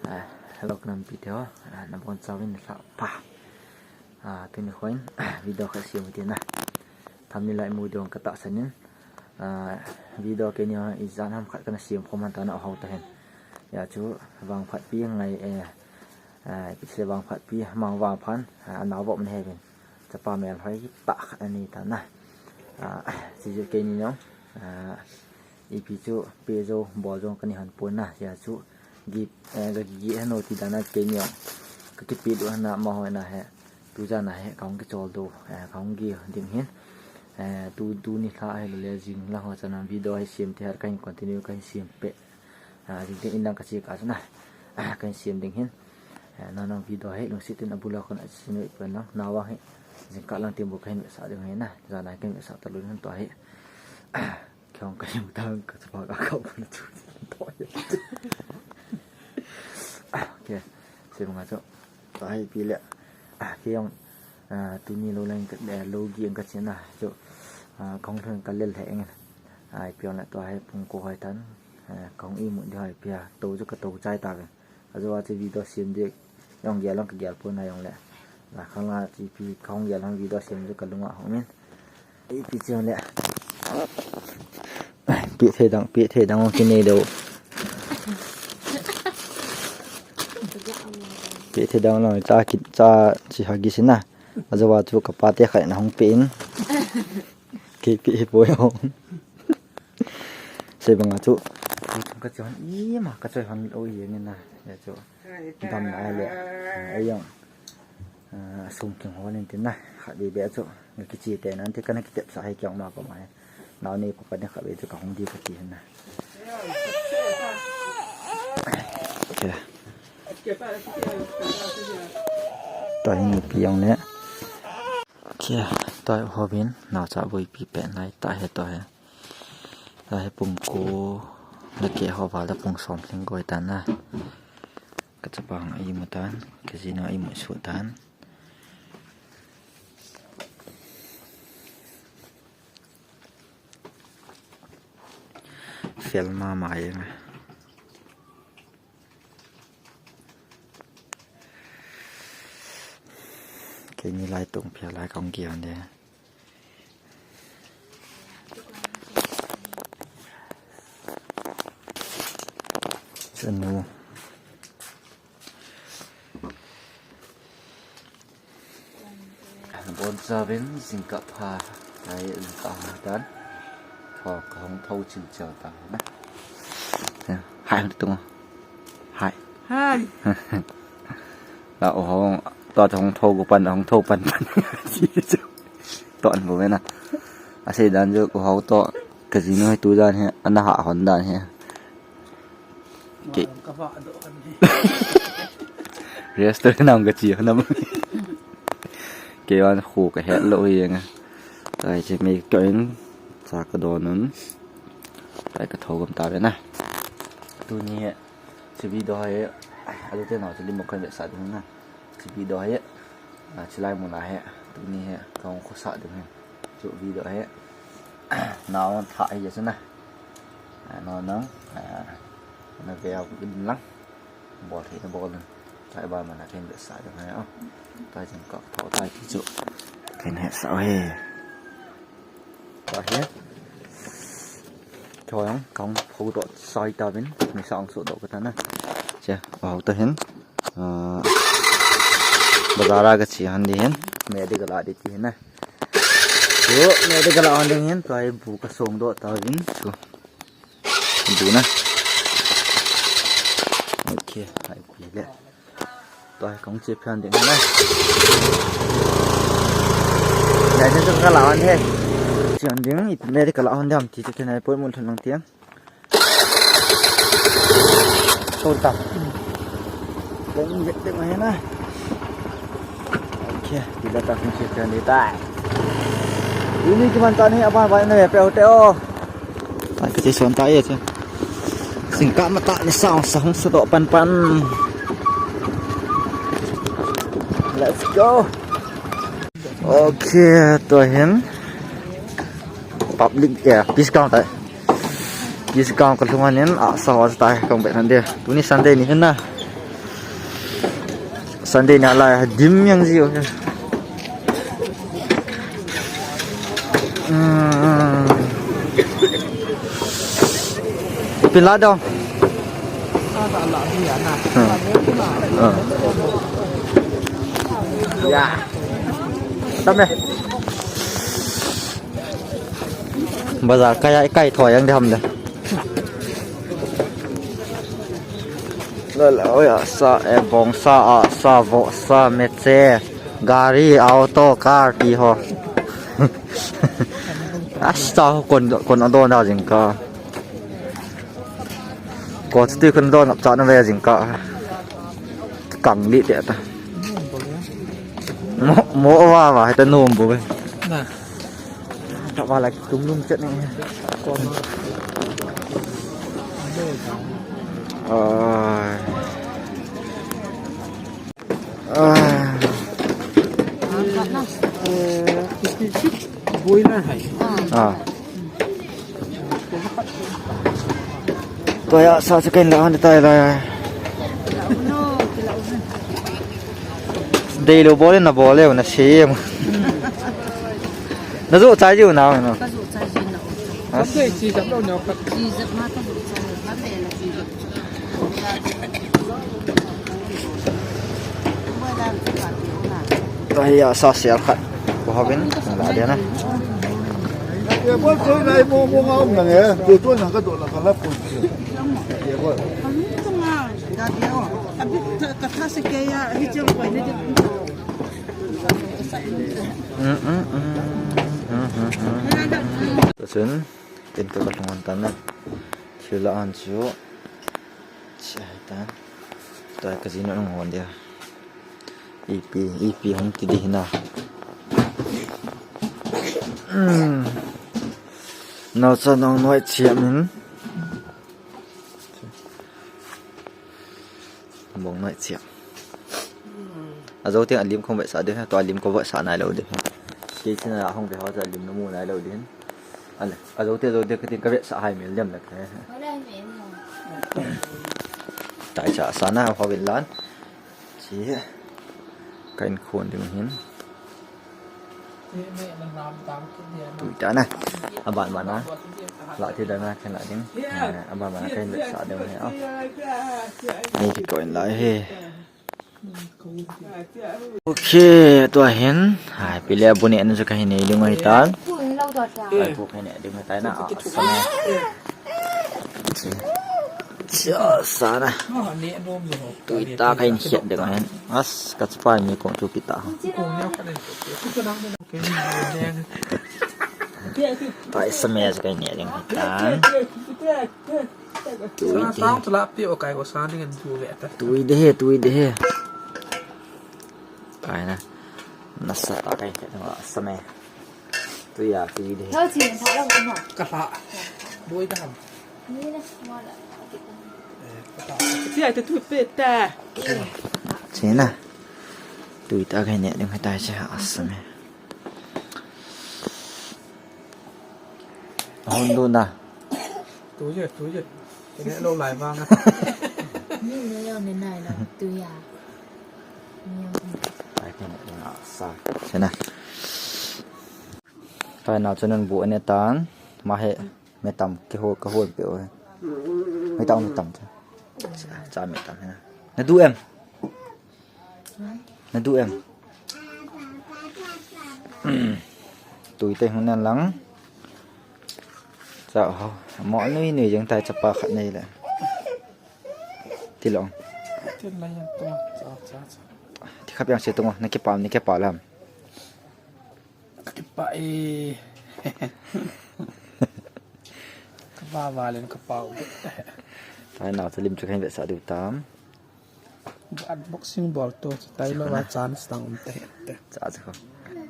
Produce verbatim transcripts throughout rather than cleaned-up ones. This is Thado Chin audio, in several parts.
Hello, ka nampi te ho. Ah, nabonchauvin nilhah pha. Ah, tuni khoin video khat sem u tin na. Thumbnail a imu diu ka tahsan in. Ah, video keini ho ijat ham khat kana sem khom hon tan, u hou ta hen. Hijeh chun vangphatpi ngai, eh, ah, ipi ti sei, vangphatpi mang vangphat, ah, anao vop na heuvin. Chapa melhoi tah khat anei tan na. Ah, hijeh chun keini jong, ah, ipi chu pe jou bol jou kana hon pon na, hijeh chun gi, eh, ga gi heno ti dan a keini jong ka kipedoh hon na, amaho na he, tujan a he kahung kichol doh, eh, kahung gi ding hin. Eh, tu, tuni lha hilou le jing lang ho chan a video hi sem te, hat kahin continue kahin sem peh. Ah, jing teng in lang ka che kah chun na, ah, kahin sem ding hin. Eh, nang, nang video hi lungset in abul a kon a sem peh lang, nao vang hi jingkah lang teng bou kahin vetsah ding hin na, jan a kahin vetsah talou hin tua hi. Kei jong ka hing tang, ka chapa ka kap na chu. Okay, sei banga chu. Tua hi ipi le. Ah, kei jong, ah, tuni lou lang ka, eh, lou gi ang ka che na chu. Ah, kahung lhun ka lel he eng. Ah, ipi jong le tua hi pung ko hoi tan. Ah, kahung imut di hoi pia. Tou chu ka tou chai ta ve. Ajou a chu video sem ding jong gel jong ka gel pon na jong le. La khang la chu ipi kahung gel jong video sem chu ka lung a hung in. Ipi ti jong le. Pe thei dang, pe thei dang jong kinei lou. Pe thei dang jong cha ki, cha chi ha gi sin na. Ajou a chu ka pa te khat na hung pe in. Kei pe hi poi hong. Sei banga chu. Ka choi hon ima, ka choi hon lou jeng in na. Hijeh chun damna le. Ei jong. Ah, sum king hon in tin na. Khat vei vei chu. Nga kiche te nan te kana kitepsa hi kei jong ma ko ma he. Nao nei ko ka ne khat vei chu kahung di kati hin na. Okay. Tua hi nupi jong le. Kia, tua hi u hou vin, naocha boipi pet nai ta he tua hi. Tua hi pung ko, na ke ho val a pung som lhing koi tan na. Ka chapa hung a imu tan, ka jinu a imu suh tan. Fel mama jeng a. Keini lai tung pia lai kong kian de. Chanu. Boncha vin jingkah pha, ai jingkah ha tan. Tho kahung tho chil chil ta na. Hai hung tung. Hai. Hai. La u hou to hung tho gu pan, hung tho pan pan. Ton bu na. Asei dan ju u hou to ka jinu hi tu dan hi, ana ha hon dan hi. Ke. Restaurant nam ka chi nam. Kei vang khu ka het lou hi jeng a. Tai che me ka in cha ka don un. Tai ka tho gam ta ve na. Tuni hi, chi video hi, a lu te nau chi lim mo kan ve sa ding na. Chi video hi, ah, chilai mun a hi, tuni hi, kahung khosa ding hi. Chu video hi, nao tha hi chu na. Ah, nao nang, ah, na ve au lim lang. Bol thei na bol in. Chai ba mana ken ve sa ding hi, oh. Tai jing ka tho tai ti chu. Ken he sa he. Tua hi. Kei jong kahung pho doh sai tauvin, ni sa ong so doh kata na. Che, u hou ta hin. Ah, bazar a ka che hon di hin. Medical a di ti hin na. Yo, medical a hon di hin. Tua hi bu ka song doh tauvin. Chu. Bu na. Okay, hai pi le. Tua hi kahung che phian ding na. Nai, nai, ka la hon he. Che hon ding, i medical a hon ding ham ti che nai, poi mun thun lang tiang. Tor ta. Ding je te ma he na. Okay, ti la ta kahung che phian ding tai. Ini kiman ta ni aban bai na pe hotel. Ka che son ta e che. Sing ka mata ni sa sa hung sa doh pan pan. Let's go. Okay, tua hin. Public, eh, peace ground tai. Peace ground ka lhung a nin, ah, sa ho tai kong bet han de. Tuni Sunday ni hin na. Sunday na lai dim yang ji. Hmm. Pila dong. Hmm. Ah. Ya. Tame. Bazar kai, kai thoi yang dam da. Lala, oya, sa, eh, bong sa, a, sa, vo sa, meche, gari, auto, car, ti ho. Asa, kon, kon adon da jing ka. Ko tu kon don ap cha na ve jing ka. Kang li te ta. Mo, mo wa wa, heta nom bo ve. Na. Tawala kitum lum chet ni. Ai. Ai. Boiler hai. Ah. Tua ya sa chu ken la han tai la. Dei lo bol na bol le na se. Na zo chai jiu na no. Ka zo chai jiu na. Ka zo chi jap lo na ka. Chi jap ma ka zo chai ma pe la chi jap. Tua hi a sa sial khat. Ko hovin la dia na. Ye bol choi nai mo mo nga um na nge. Ko to na ka do la ka la ko. Ye bol. Ka tha se ke ya hi chang ko ni. Tasun, tin to ka thong an tan na. Thil la an chu. Chia tan. Tua ka jinu nung hon dia. Ipi, ipi hung ti di hina. Hmm. Nau cha nong noi chia min. Bong noi chia. A zo teng a lim khong vetsah ding, tua lim ko vetsah nai lo ding. Kei china hong ve ho cha lim na mu nai lo ding. Ale, a zo te zo te ka tin ka vetsah hai mil dem le ka. Tai cha sa na ho vin lan. Chi. Ka in khon ding hin. Tui ta na. Aban ban na. La ti da na kan la ding. Eh, aban ban na kan sa ding he. Ni ki ko in la he. Ok, tua hin. Hai, pile bu ne an chu ka hin nei ding ahi tan. Hai, bu ka hin nei ding ahi tan na. Chia, sa na. Tui ta ka hin hiat ding ahi. As, ka chapa mi kong tu kita. Tai sa me chu ka hin nei ding ahi tan. Tui te. Sang chu la pi o kai ko sang ding an ju ve ta. Tui de he, tui de he. Kai na. Nasa ta kai te ma sa me. Tui ya, tui de he. Lo chi sa lo ma. Ka la. Boi da ham. Ni na ma la. Ti ai te tu pe ta. Chi na. Tui ta kai ne ding kai ta cha asa me. Hon du na. Tu je, tu je. Kene lo lai vang a. Ni ni lo ni nai lo. Tu ya. Ni lo ni. Ai, kene lo na sa. Chena. Kai na chun bu ane tan. Ma he. Me tam. Ke ho, ke ho pe o. Me tam, me tam. Cha, cha me tam he na. Na du em. Na du em? Tui te hung nan lang. Cha ho. Mo nui nui jeng tai chapa khat nei le. Ti long. Tin la yang to. Cha, cha, cha. Ti khap yang se to. Na ke pam, ni ke pa lam. Ka kipah e. Ka va va len ka pau. Tai nau cha lim chu kahin vetsah diu tam. Unboxing bol to, tai lo va chance tang um te. Cha cha ko.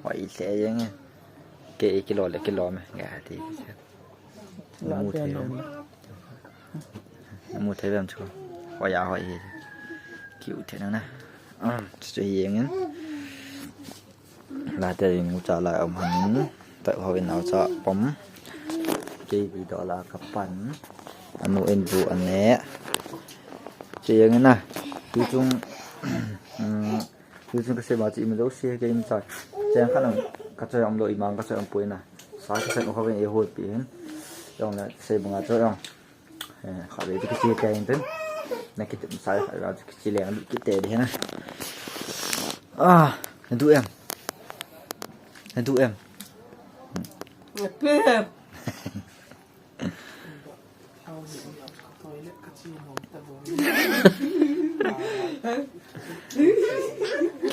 Hoi le jeng e. Ke kilo le kilo me. Ga ti. Mu thei. Mu thei bem chu. Hoi a hoi. Kiu thei nang na. Um, chu hi jeng in. Lai te ding u cha lai um han. Tai ho in nau cha pom. Kei video la ka pan. Anu in bu ane. Che yang na. Tu chung. Um, Tuchung kasei ma chu ima jouse kei ima chai. Cheng khat nang kachoi umlou, imang kachoi umpoi na. Sa kisan u khovin eihol pi hin. Jong le sei banga chu jong. Eh, khat le kiche te hin tin. Na kiti sa khat le kiche le kiche te de na. Ah, du em. Du em.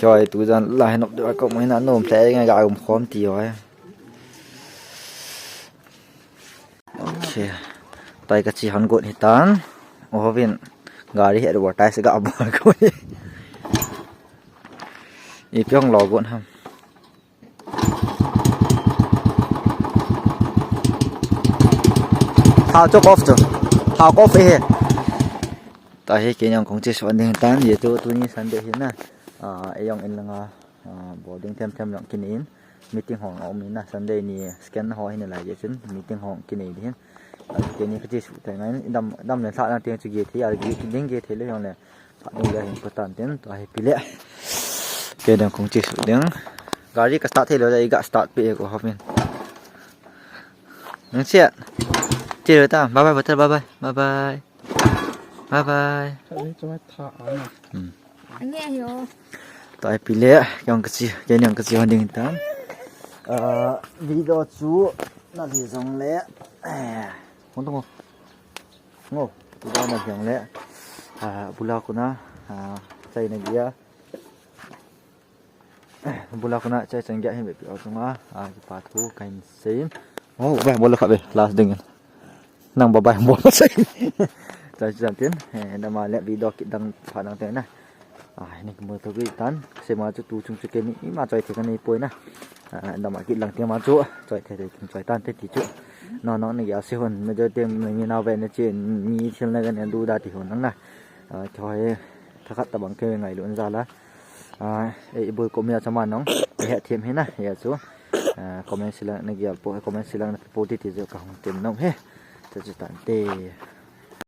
Koi tu jan la hin op de ko mo hin anom te ngai ga um khom ti oi. Okay. Tai kache hon got hitan. Ohovin gari hi advertise ga bol ko. Ipi hung lo got ham. Thao chu off chu. Thao off e he. Tahi kei jong kong che suh ding tan, ye chu tuni Sunday hi na. Ah, ei jong in langa, ah, bol ding them them jong kinei in. Meeting hung aum in na, Sunday ni scan ho hi nalai jeh chun meeting hung kinei ding hin. Ah, kei ni kache suh thei ngai in, dam, dam le lha na teng chu ge thei, ah, ge ding ge thei le jong le. Phat ding le hin patan tin, tua hi pi le. Kei dang kong che suh ding. Gari ka start thei lou le, i ga start pe ko hopin. Nang che. Che lou ta, bye bye, bye bye, bye bye. Bye bye. Chale, chale, tha ana. Hmm. Ange hi o. Tua hi pi le, kei dang kache, kei dang kache hon ding tan. Ah, video chu nalhi jong le. Eh, hon tong. Ngo, tu ba na jong le. Ah, bula kuna, ah, chai na dia. Bula kuna chai chan gei hin be pi o tunga, ah, kipa thu kahin sei. Oh, bye, bula kha be, last ding. Nang bye bye, bula sei. Chai chan tin, eh, nama le video kit dang pha dang te na. Ah, ni mo to ki tan, sei ma chu tuchung chu kei ni, ima choi thei kanei poi na. Ah, dama kit lang te ma chu, choi thei thei kin choi tan te ti chu. No, no, ni ya se hon, me jo te ni na ve ne che, ni thil na ga ne du da ti hon nang na. Ah, choi, thakhat tabang kei ngailu an jal a. Ah, ei bol ko mi a chama nong, eh, hethem hi na, ya chu. Ah, comment section na gel po, comment section na po ti ti jo ka hung tem nom he. Chu chu tan te.